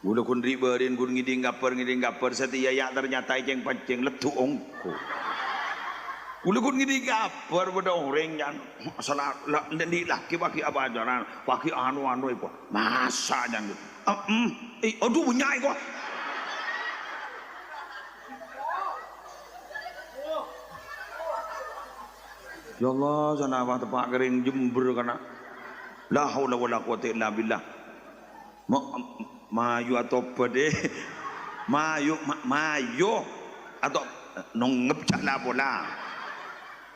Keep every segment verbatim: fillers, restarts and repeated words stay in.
Ghulâ ghun ri'-bâri'ân ghun ngèdhing kabhâr, ngèdhing kabhâr, satèya ya' ternyata ècèng-pancèng, leddhu' ongghu. Ghulâ ghun ngèdhing kabhâr bâdâ orèng, can, masalah, la, andi' lakè paghi' apa ajaran, paghi' anu-anu èko. Masa, can, gitu. Em, em. Eh, adhu, bânnya' èko. Ya Allah, sanawa teppa' kèrèng Jember kana. La haula wala quwwata illa billah. Ma-, mayu atobât, eh. Mayu, ma-, mayu. Ato-, nongngep jhâ' la-pola.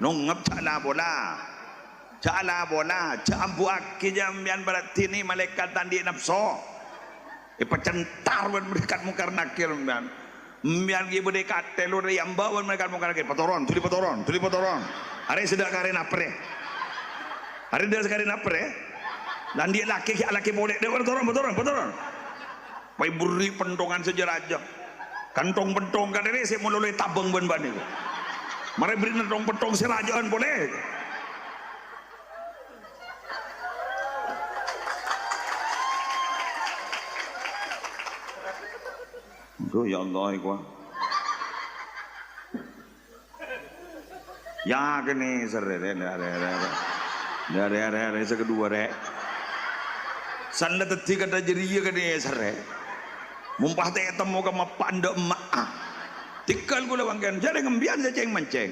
Nongngep jhâ' la-pola. Jhâ' la-pola. Jhâ' ambuwâghi sampèyan, berarti nè malaèkat ta' andi' napso. Èpacentar bân malaèkat Mungkar Nakir, sampèyan. Sampèyan ghi' bâdâ è katè lorè, èambâ' bân malaèkat Mungkar Nakir, "Patoron, dhuli patoron, dhuli patoron." Arè sè dâ' karè napèrè. Arè dâ' karè napèrè. La andi' lakè ghi' alakè polè, "Dâ' patoron, patoron, patoron." Pas èberri' penthongan sè jâ-rajâ. Kan thong-penthong katèrè sè malolo ètabâng bân bâ'na. Marè berri' thong-penthong sè rajâ'ân polè. Aduh, ya Allah, iku. Ya, kènè' serrè, rè, rè, rè, rè. Rè, rè, rè, rè, sè kedua, rè. San la dhâddhi kadhâ' jârèya kènè' serrè. Mon pas ta' ètemmo ka mappa' endâ' emma'a. Tèghâl ghulâ mangkèn, jârèya sampèyan sè cèng-mancèng.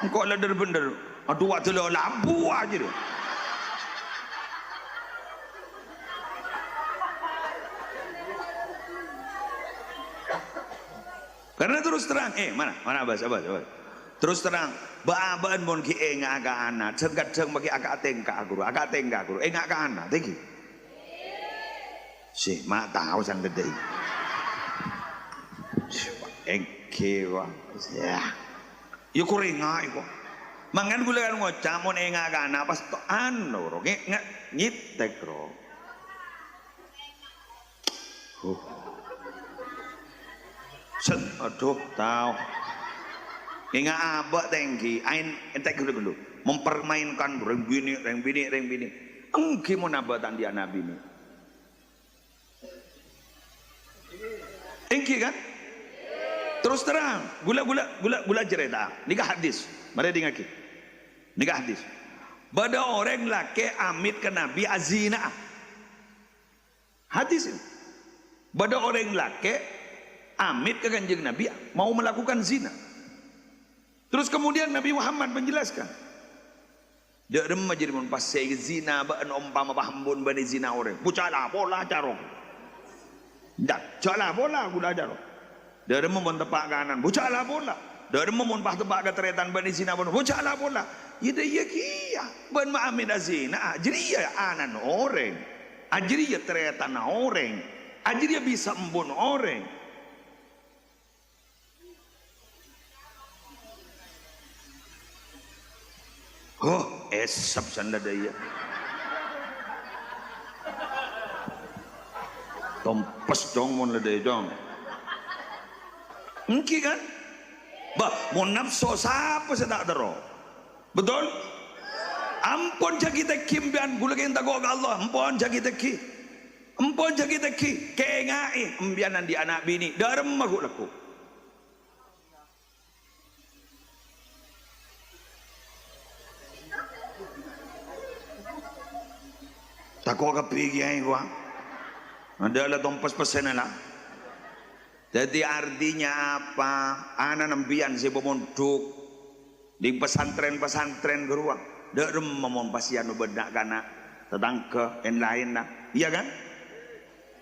Engko' la dhâr-bhendhâr. Adhu, adhu, la labu ajâ, rè. Karena terus terang, eh, mana, mana Abbas, Abbas, Abbas. Terus terang, bâ'-abâ'ân mon ghi' enga' ka ana', jhâng-kadhâng maghi aka' tèngka, ghuru, aka' tèngka, ghuru, enga' ka ana', tèngghi. Sè, ma' tao sangghâ dhâi. Èngghi, Pak. Ya. Ya, korènga, iko. Mangkana ghulâ kan ngoca', mon enga' ka ana', pas to-, anu, ro, nge-, nge-, nyitek, ro. Huh. Set, aduh, tao. Enga' abâ' tèngghi, aèn entek ghâllu-ghâllu. Mempermainkan rèng binè', rèng binè', rèng binè'. Èngghi mon abâ' ta' andi' ana' binè'. Èngghi, kan? Terus terang, ghulâ, ghulâ, ghulâ, ghulâ carèta. Nèka hadis. Marè dhingngaghi. Nèka hadis. Bâdâ orèng lakè' amèt ka Nabbhi azina. Hadis ini. Bâdâ orèng lakè' amèt ka Kanjeng Nabbhi, mau melakukan zina. Terus kemudian Nabi Muhammad menjelaskan, "Dâ' remma jârèya mon pas sè zina bâ'na ompama pas ampon bânnè zina orèng. Bhuca' la pola, caro. Dâ', jhâ' la pola, ghulâ, caro. Dâ' remma mon teppa' ka ana', bhuca' la pola. Dâ' remma mon pas teppa' ka tarètan bânnè zina, bhuca' la pola." Iyâ, dâ' iyâ kèya. Bâ'na ma' amèt azina, jârèya ana'na orèng. Jârèya tarètanna orèng. Jârèya bisa ampon orèng. Huh, èsep sanda dâ' iyâ. Tompes, Cong, mon la dâ' iyâ, Cong. Èngghi, kan? Bâh, mon napso, sapa sè ta' terro? Betul? Ampon jâghi tèngghi, sampèyan, ghulâ kèng tako' ka Allah. Ampon jâghi tèngghi. Ampon jâghi tèngghi. Kènga'è, sampèyan andi' ana' binè'. Dâ' remma ghu' lagghu'. Tako' kabbhi kèyaè, ghu'. Adâ' la tompes pèssèna la. Dhâddhi, artinya apa? Ana' sampèyan sè pamondhuk è pesantren-pesantren ghâruwa, dâ' remma mon pas èanu bân na'-kana' tatangghâ, èn-laènna. Iyâ, kan?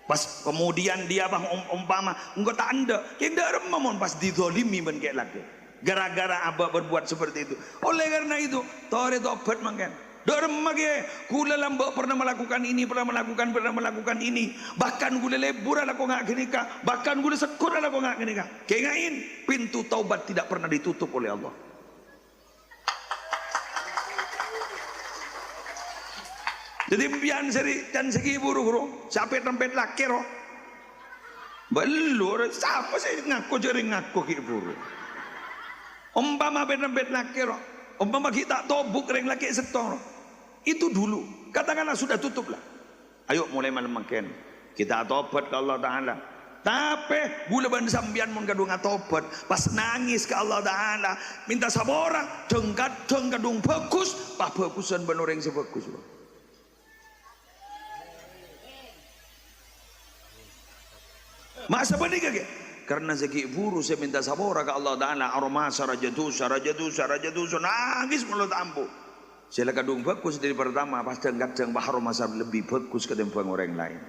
Pas kemudian dia, bâh, om-, ompama engko' ta' endâ', kèng dâ' remma mon pas didolimi bân kè-, lakè. Gara-gara abâ' berbuat seperti itu. Oleh karena itu, torè tobhât mangkèn. Dâ' remma kèyaè, ghulâ lambâ' pernah melakukan ini, pernah melakukan, pernah melakukan ini. Bahkan ghulâ lebur alako nga' ghânèka, bahkan ghulâ segghut alako nga' ghânèka. Kènga'è, pintu taubat tidak pernah ditutup oleh Allah. Dhâddhi, sampèyan sè ri-, can sè ghi' buru, buru, sè apèt-rempèt lakè, ro. Bâllu, ro, sapa sè ngako jârèya ngako ghi' buru? Ompama apèt-rempèt lakè, ro. Ompama ghi' ta' tobuk rèng lakè sèttong, ro. Itu dulu. Katakanlah sudah tutup, lah. Ayo, mulai malem mangkèn. Kita atobat ka Allah Ta'ala. Tapè bulâ bân sampèyan mon kadhung atobat, pas nangès ka Allah Ta'ala, mènta sapora, dhâng-kadhâng kadhung bhâghus, pabhâghusân bân orèng sè bhâghus. Ma' sapanèka, ghi? Karna sè ghi' bhuru sè mènta sapora ka Allah Ta'ala, aromasa rajâ dhusa, rajâ dhusa, rajâ dhusa, nangès molo ta' ambu. Sè la kadhung bhâghus dhâri partama, pas dhâng-kadhâng, wah, aromasa lebbi bhâghus katèmbhâng orèng laèn.